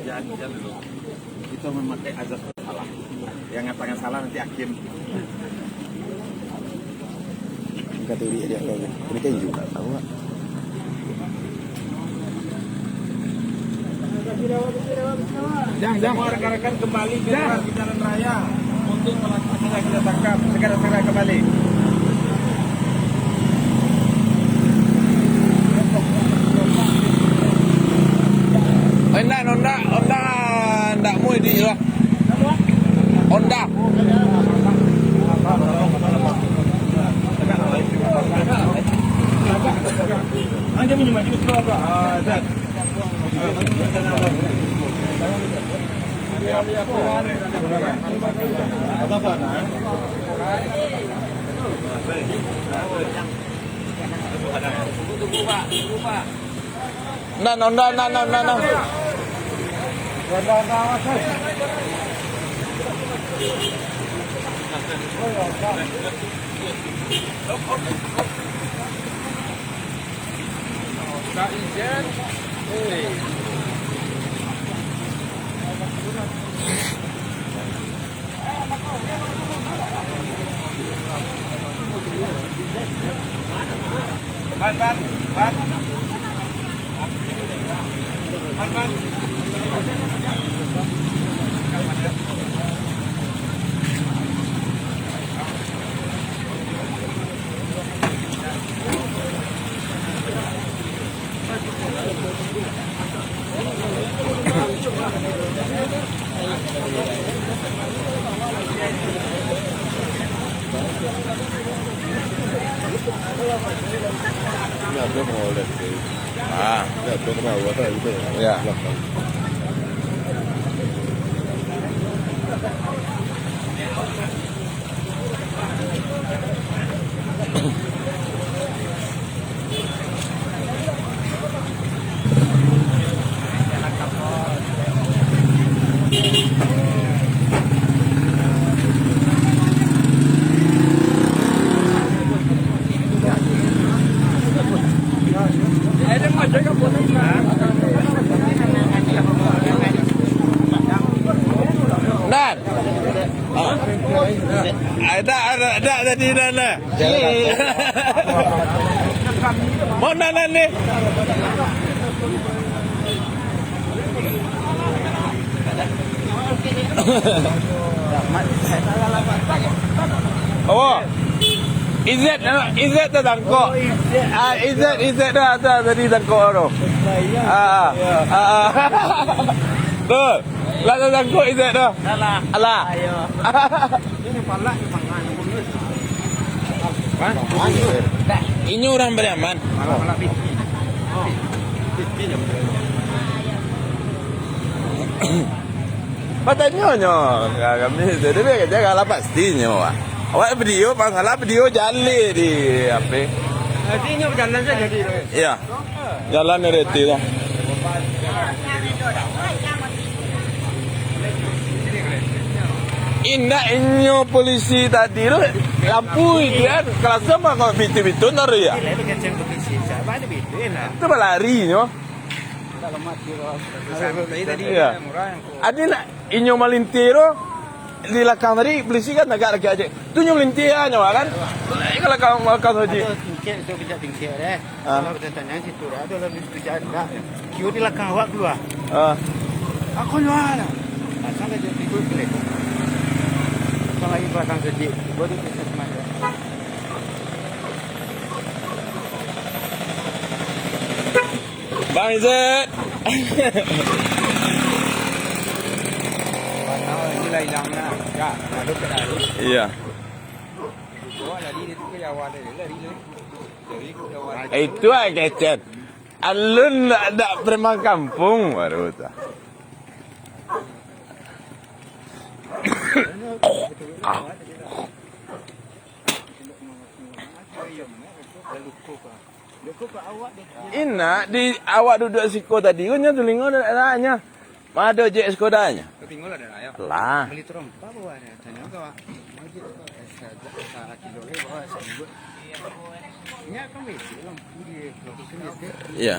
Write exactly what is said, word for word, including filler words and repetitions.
Jangan, jangan dulu. Itu memakai azas salah. Yang mengatakan salah nanti hakim. Angkat diri dia, angkat diri. Ini kan juga tahu, Pak. Jang, jang. Semua rekan-rekan kembali ke, jang, luar, ke jalan raya untuk pelaku sudah kita tangkap. Segera-segera kembali. Eh, ndak, ndak, ndak, ndak mau di lah. Honda. Nan, Honda, nan, nan, nan, nan. Ah. Ya. Nan. Ah. Ada, ada, ada tadi, Nan, eh. Mana Nan ni? Oh. Izet, Izet tu tangkok. Ah, Izet, Izet tu, tu tadi tangkok tu. Ah, ah. Ah, ah. Tu. Lah tatangkok Izet tu. Alah. Alah. Ayo. Inyo urang Pariaman. Batanyo nyo ka kami, jadi biar kecek, lah pasti nyo, wah. Awak video, masalah video jaleh di H P. Jadi inyo bajalan sajo di. Iya. Jalan R T lah. Indak inyo polisi tadi tu, lampu itu kan, kalasa mah kok bitu-bitu taruih ya. Itu balari nyo. Iya. Adi nak inyo malintih tu, di lakang tadi, polisi kan agak lagi aja. Tu nyo malintih nyo kan. Ka lakang, lakang sajo. Ado tingkek tu, kejap tingkek deh. Ah. Kalau kita tanya situ, ado lah situ jalan. Kio di lakang awak kalua. Ah. Aku kalua lah. Pasang aja tigo klik. Pasang lagi belakang sajo. Baru kita semua. Bang Izet. Inilah hilang lah. Ya, lalu ke dalam. Iya. Wah, lari dia tu ke awal dia, lari tu. Lari ke awal. Eh, itu lah kecek. Alun ndak, ndak preman kampung baru tu. Indak, di awak duduak siko tadi, ko nyo tulingo ndak, ndak nyo. Ma ado jek siko dah nyo. Lah. Iya.